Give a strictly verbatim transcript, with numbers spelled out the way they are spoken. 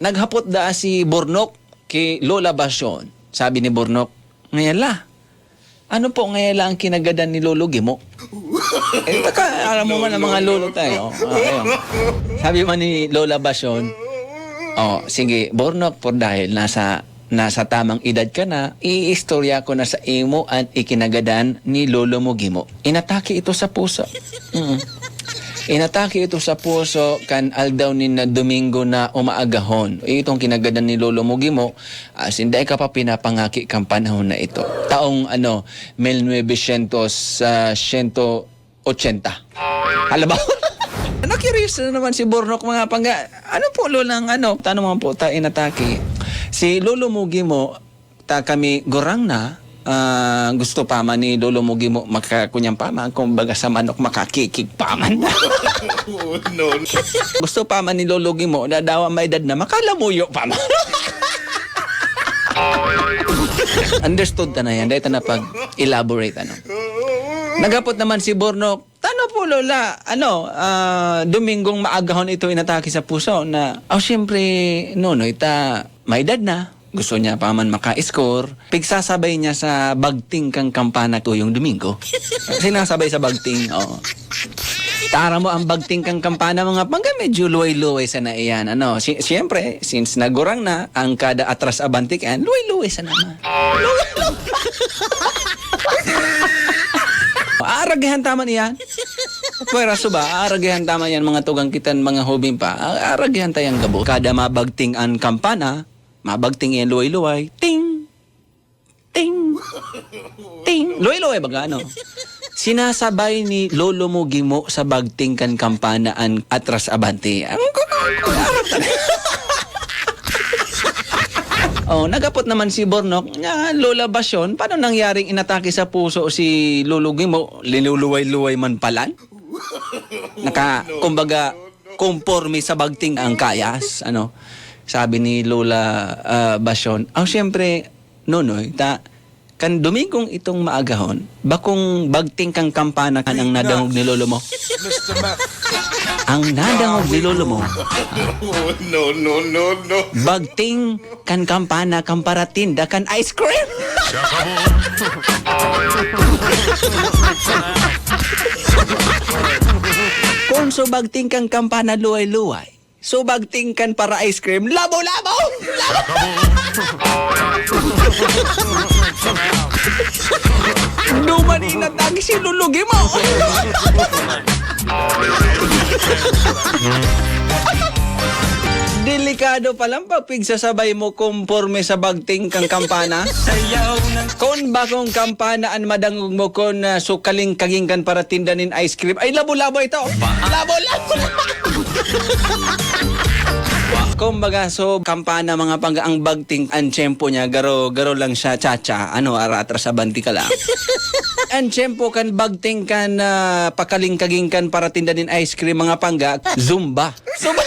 Naghapot daa si Bornok ki Lola Basyon. Sabi ni Bornok, "Ngayala, ano po ngayala ang kinagadan ni Lolo Gimo?" Eh, taka, alam mo man ang mga lolo tayo. Ah, ayun. Sabi man ni Lola Basyon, "Oh, sige, Bornok, por dahil nasa, nasa tamang edad ka na, iistorya ko na sa imo an ikinagadan ni Lolo mo Gimo." Inatake ito sa puso. Mm. Inatake ito sa puso kan aldaw nin na Domingo na umaagahon. Itong kinagadan ni Lolo mo Gimo, as in, dai ka pa pinapangaki kan panahon na ito. Taong, ano, mil novecientos ochenta. Hala ba? Na-curious na naman si Bornok, mga pangga. "Ano po, Lolang, ano? Tano mga po ta inatake?" Si Lolo mo Gimo, ta kami gurang na, ah, gusto pa man ni Lolo mo Gimo maka-, kunyang pa man, kumbaga sa manok, makakikig pa man. Oh, no. Gusto pa man ni Lolo Gimo, dadawa may edad na, makalamuyo pa man. Understood ta na yan, dahil ta na pag-elaborate, ano. Naghapot naman si Bornok, "Tano po, Lola, ano, ah, Domingong maagahon ito inatake sa puso na," "Oh, siyempre, Nonoy, ta may edad na." Gusto niya pa man maka-score. Pigsasabay niya sa bagting kang kampana tuyong Domingo. Sinasabay sa bagting, oo. Tara mo ang bagting kang kampana, mga pangga, medyo luway-luway sana iyan. Ano, si-, siyempre, since nagurang na, ang kada atras abanti kayan, luway-luway sana ma. Aaragihan ta man iyan. Pwera suba, aaragihan ta man iyan, mga tugang kitan, mga hubing pa. A-, aaragihan ta yan gabo. Kada mabagting an kampana, mabagting iyan luway-luway. Ting! Ting! Ting! Luway-luway baga, ano? Sinasabay ni Lolo mo Gimo sa bagting kan kampana an atras abanti. Ang Oh, naghapot naman si Bornok, nga, "Lola Basyon, paano nangyaring inatake sa puso si Lolo Gimo? Linuluway-luway man palan?" Naka-, kumbaga, konporme sa bagting ang kayas, ano? Sabi ni Lola, ah, Basyon, "Aw, siyempre, Nonoy, ta, kan Domingong itong maagahon, bakong bagting kang kampana kan ang nadangog ni lolo mo?" Ang nadangog ni lolo mo, Oh, no, no, no, no. Bagting kan kampana kan paratinda kan ice cream. Kung so bagting kan kampana luway-luway, so bagting kan para ice cream, labo-labo! Duman inatake si Lolo Gimo. Delikado pa lang pag pigsasabay mo konporme sa bagting kang kampana. Kun bakong kampana an madangog mo kun, ah, sukaling kaging kan paratinda nin ice cream, ay labo-labo ito. Labo-labo. Kumbaga, so, kampana, mga pangga, ang bagting, ang tiyempo niya, garo, garo lang siya, cha-cha, ano, ara atras abanti ka lang. Ang tiyempo kan bagting kan, ah, pakalingkaging kan paratinda nin ice cream, mga pangga, zumba. Zumba.